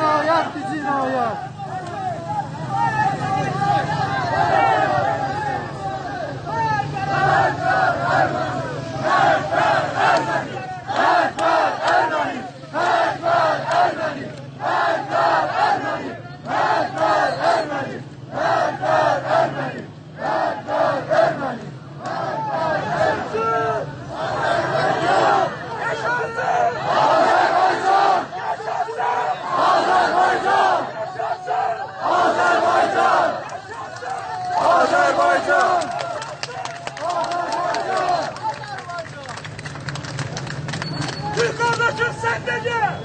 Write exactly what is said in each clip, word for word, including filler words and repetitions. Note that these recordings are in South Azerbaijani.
آیاق بیزیم آیاق. آذربایجان! آذربایجان! تورک قارداشیم، سن ده گل!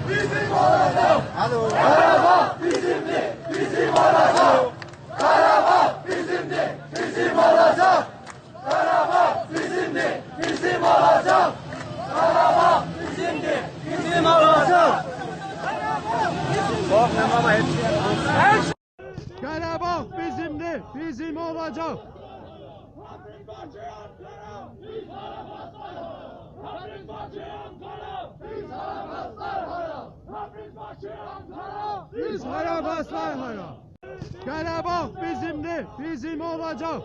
بیزیم اولاجاق! آلو! قاراباغ بیزیمدیر، بیزیم اولاجاق! قاراباغ بیزیمدیر، بیزیم اولاجاق! قاراباغ بیزیمدیر، بیزیم اولاجاق! قاراباغ بیزیمدیر، بیزیم اولاجاق! باخ، ماما، هئچ شئی. قاراباغ بیزیمدیر، بیزیم اولاجاق! بیز هارا، پاسلار هارا؟ قاراباغ بیزیمدیر، بیزیم اولاجاق!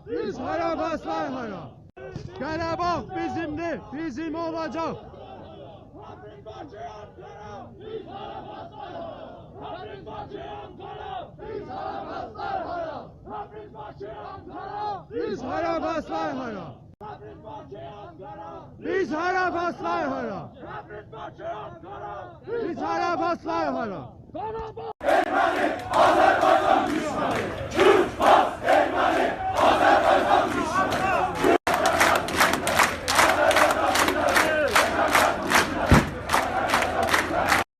بیز هارا، پاسلار هارا؟ قاراباغ بیزیمدیر، بیزیم اولاجاق! بیز هارا، پاسلار هارا؟ بیز هارا، پاسلار هارا؟ بیز هارا، پاسلار هارا؟